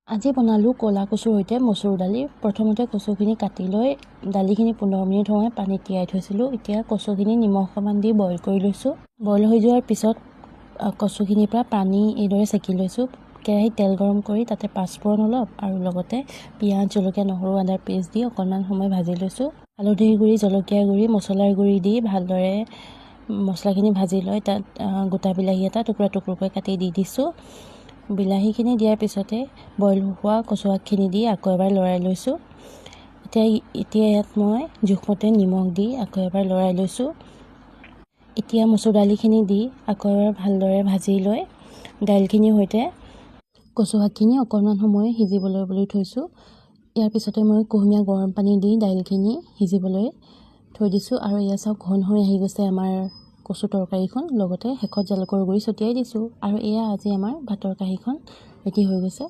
আজি বনালোঁ ক'লা কচুৰ সৈতে মচুৰ দালি। প্ৰথমতে কচুখিনি কাটি লৈ দালিখিনি 15 মিনিট সময় পানীত তিয়াই থৈছিলোঁ। এতিয়া কচুখিনি নিমখ অকণমান দি বইল কৰি লৈছোঁ। বইল হৈ যোৱাৰ পিছত কচুখিনিৰ পৰা পানী এইদৰে চেকি লৈছোঁ। কেৰাহীত তেল গৰম কৰি তাতে পাঁচফোৰণ অলপ আৰু লগতে পিঁয়াজ, জলকীয়া, নহৰু, আদাৰ পেষ্ট দি অকণমান সময় ভাজি লৈছোঁ। হালধিৰ গুড়ি, জলকীয়াৰ গুড়ি, মছলাৰ গুড়ি দি ভালদৰে মছলাখিনি ভাজি লৈ তাত গোটা বিলাহী এটা টুকুৰা টুকুৰকৈ কাটি দি দিছোঁ। বিলাহীখিনি দিয়াৰ পিছতে বইল হোৱা কচু শাকখিনি দি আকৌ এবাৰ লৰাই লৈছোঁ। এতিয়া এতিয়া ইয়াত মই জোখমতে নিমখ দি আকৌ এবাৰ লৰাই লৈছোঁ। এতিয়া মচুৰ দালিখিনি দি আকৌ এবাৰ ভালদৰে ভাজি লৈ দাইলখিনিৰ সৈতে কচু শাকখিনি অকণমান সময় সিজিবলৈ বুলি থৈছোঁ। ইয়াৰ পিছতে মই কুহুমীয়া গৰম পানী দি দাইলখিনি সিজিবলৈ থৈ দিছোঁ। আৰু এয়া চাওক, ঘন হৈ আহি গৈছে আমাৰ কচু তৰকাৰীখন। লগতে শেষত জালুকৰ গুড়ি ছটিয়াই দিছোঁ। আৰু এয়া আজি আমাৰ ভাতৰ কাঁহীখন ৰেডি হৈ গৈছে।